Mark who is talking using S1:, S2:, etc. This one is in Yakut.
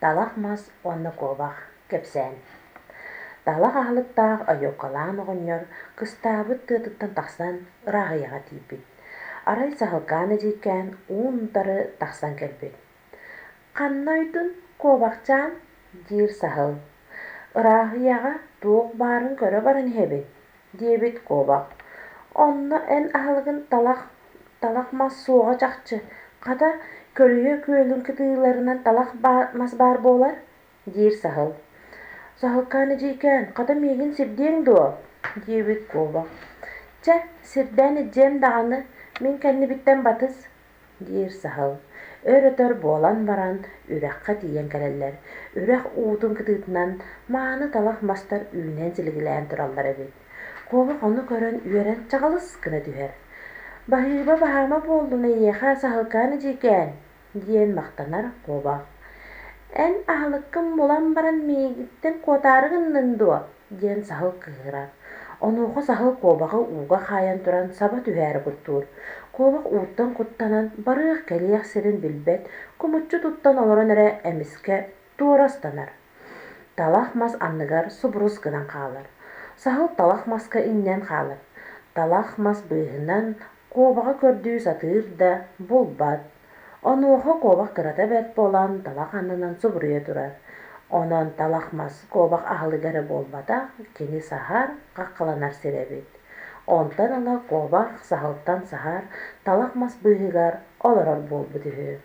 S1: Талах мас уонна куобах кэпсээн. Талах аһылыктаах ойуоккалаан оҕонньор кыстаабыт тыатыттан тахсан ырааһыйаҕа тиийбит. Арай саһылкаан эдьиийкээн уун-утары тахсан кэлбит. «Ханна ойдун, куобахчаан?» диир саһыл. «Ырааһыйаҕа туох баарын көрө баран иһэбин» диэбит куобах. «Онно эн аһылыгын талах талах мас суоҕа чахчы, хата, көлүйэ күөлүн кытыыларынан талах мас баар буолар» диир саһыл. «Саһылкаан эдьиийкээн, хата миигин сирдиэҥ дуо?» диэбит куобах. «Чэ, сирдээн илдьиэм даҕаны, мин кэннибиттэн батыс» диир саһыл. Өр-өтөр буолан баран үрэххэ тиийэн кэлэллэр. Үрэх уутун кытыытынан мааны талах мастар үүнэн силигилээн тураллар эбит. Куобах ону көрөн үөрэн чаҕылыс гына түһэр. «Баһыыба баһаама буоллун эйиэхэ, саһылкаан эдьиийкээн!» диэн махтанар куобах. «Эн аһылыккын булан баран миигиттэн куотаары гынныҥ дуо?» диэн саһыл кыыһырар. Онуоха саһыл куобаҕы ууга хаайан туран саба түһээри куттуур. Куобах ууттан куттанан барыах-кэлиэх сирин билбэт, кумуччу туттан олорон эрэ эмискэ туора ыстанар. Талах мас анныгар субурус гынан хаалар. Саһыл талах маска иҥнэн хаалар. Талах мас быыһынан куобаҕы көрдүү сатыыр да, булбат. Онуоха куобах кырата бэрт буолан талах аннынан субуруйа турар. Онон талах мас куобах аһылыга эрэ буолбатах, кини саһар, хаххаланар сирэ эбит. Онтон ыла куобах саһылтан саһар, талах мас быыһыгар олорор буолбут үһү.